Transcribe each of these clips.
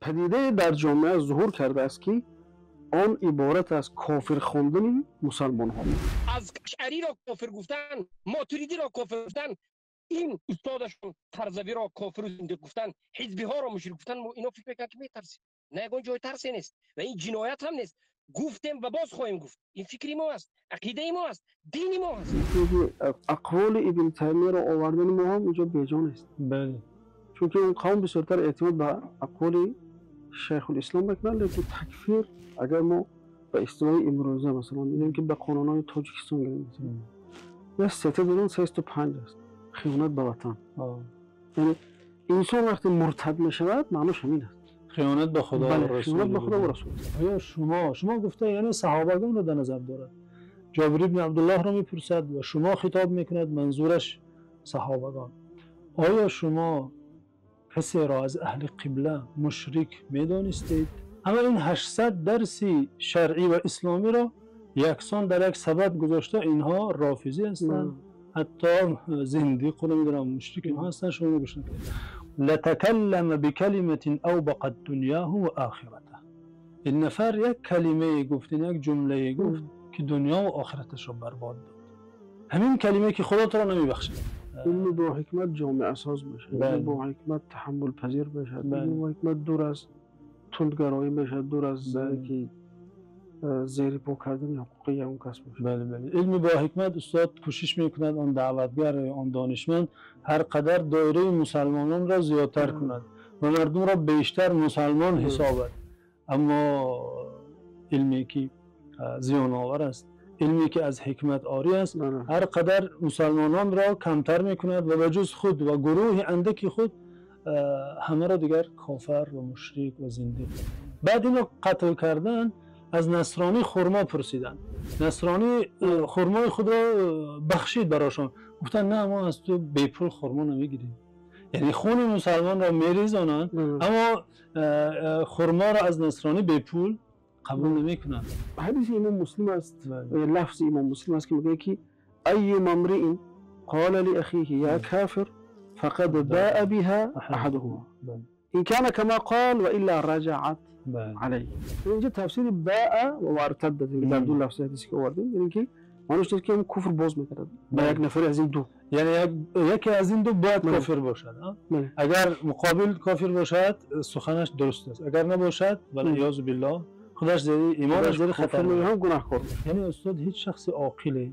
Падидае дар ҷомеа зуҳур кардааст, ки он иборат аз кофир хондани мусалмонҳо. Аз Ашъариро кофир гуфтан, Мотуридиро кофир гуфтан, ин устодашон Қарзавиро кофиру зиндиқ гуфтан, ҳизбиҳоро мушрик гуфтан, мо ино фикр мекунанд, ки метарсем. На, ягон ҷои тарсе нест ва ин ҷиноят ҳам нест. Гуфтем ва боз хоҳем гуфт. Ин фикри мо аст, ақидаи мо аст, дини мо аст. Чунки ақволи Ибн Таймияро овардани мо ҳам инҷо беҷо нест. Бале. Чунки он қавм бисёртар эътимод ба ақволи Шайхулислом мекунанд, лекин такфир, агар мо ба истилоҳи имрӯза, масалан, бигӯем, ки ба қонунҳои Тоҷикистон гирем, масалан, як статья доранд, 305 аст, хиёнат ба ватан. Яъне инсон вақте муртад мешавад, маънош ҳамин аст. Хиёнат ба Худо ва Бале, хиёнат ба Расул. Худо ва Расул. Оё шумо гуфта, яъне саҳобагонро дар назар дорад. Ҷобир ибни Абдуллоҳро мепурсад ва шумо хитоб мекунад, манзураш саҳобагон. Оё шумо касеро аз аҳли қибла мушрик медонистед? Ама ин 800 дарси шаръӣ ва исломиро яксон дар як сабад гузошта, инҳо рофизӣ ҳастанд, ҳатто зиндиқу, намедонам, мушрик инҳо ҳастанд, шумо гӯш накунед. لتكلم بكلمة أوبقت دنياه وآخرته. ин нафар як калимае гуфт, ин як ҷумлае гуфт, ки дунё ва охираташро барбод дод. Ҳамин калимае ки Худо туро намебахшад. Илми бо ҳикмат ҷомеасоз мешавад, илми бо ҳикмат таҳаммулпазир мешавад, илми бо ҳикмат дур аз тундгароӣ мешавад, дур аз ки зери по кардани ҳуқуқи ягон кас мешавад. Бале, илми бо ҳикмат, устод, кӯшиш мекунад он даъватгар ё он донишманд ҳар қадар доираи мусалмононро зиёдтар кунад ва мардумро бештар мусалмон ҳисобад. Аммо илме ки зиёновар аст, илме ки аз ҳикмат орӣ аст, ҳар қадар мусалмононро камтар мекунад ва ба ҷуз худ ва гурӯҳи андаки худ ҳамаро дигар кофар ва мушрик ва зиндиқ. Баъд инро қатл кардан, аз насронӣ хурмо пурсиданд. Насронӣ хурмои худро бахшид барошон. Гуфтанд: на, мо аз ту бепул хурмо намегирем. Яъне хуни мусалмонро мерезонанд, аммо хурморо аз насронӣ бепул қабул намекунанд. Ҳадиси Имом Муслим аст, лафзи Имом Муслим аст, ки мегӯяд, ки أيما امرئ قال لأخيه يا كافر فقد باء بها أحدهما إن كان كما قال وإلا رجعت عليه. инҷа тафсири باء وارتد дар ду лафзи ҳадисе ки овардем, яъне ки маънош ки куфр боз мекард ба як нафаре аз ин ду. Яъне яке аз ин ду бояд кофир бошад. Агар муқобил кофир бошад, суханаш дуруст аст, агар набошад, والعیاذ بالله, худаш зери имонаш зери хатар. Ҳам гунаҳкор. Яъне, устод, ҳеҷ шахси оқиле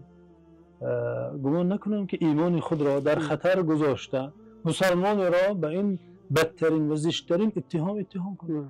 гумон накунам, ки имони худро дар хатар гузошта, мусалмонеро ба ин бадтарин ва зиштарин иттиҳом иттиҳом кунад.